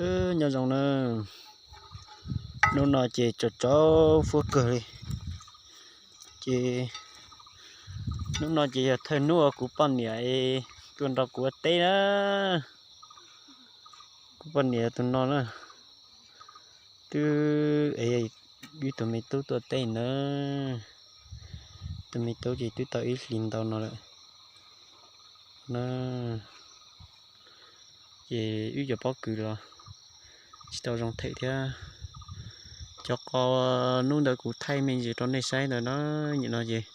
Nyob zoo na, hnub no ces tsaus tsaus fuab kawg li. Ces hnub no ces yog thawj hnub uas kuv poj niam tuaj nrog kuv ua teb na. Kuv poj niam tus no na, twb es wb tus me tub tuaj teb na. Tus me tub ces twb tau ib hlis ntau no lawm na. Ces wb cov pob kws los tsis tau zoo them thiab. Cov qos hnub ntawd kuv thaij me ntsis rau nej saib ntawd na, nim no ces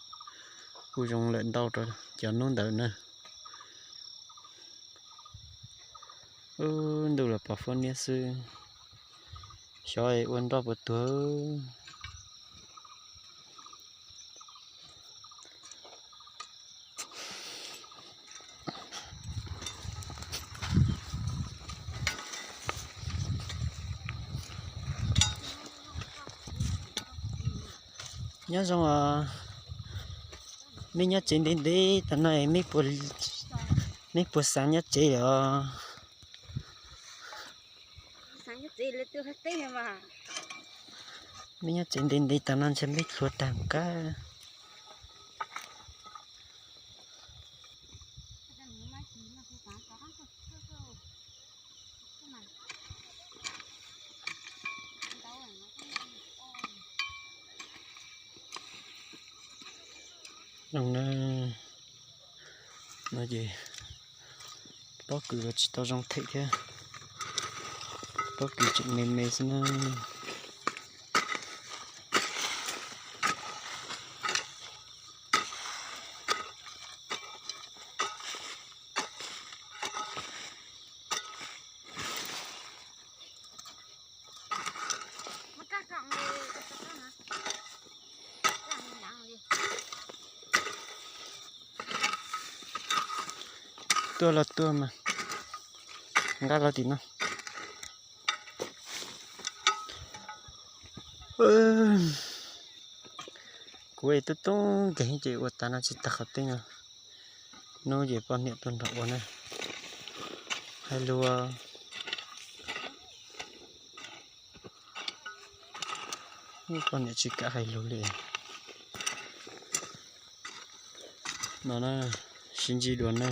kuj zoo lawm ntau rau cov hnub ntawd na. Ub, ntuj los pom fuab niab xwb, xyov ua nroj puas tuag. Nyob zoo os, mej nyob tsev ntev ntev tas no, mej puas xav nyob tsev os? Mej nyob tsev ntev ntev tas no ntshe mej hlua tag kab. Zoo na, no ces pob kws los tsis tau zoo them thiab, pob kws tseem me me xwb na. Tuaj los tuaj mas, nqa los tim no. Kuv es tub tub nkeeg ces ua tas no tsis tag qhov twg no. Hnub ces poj niam tuaj nrog ua na, hais lus, poj niam tsis kam hais lus li no na. Sib ntsib dua na.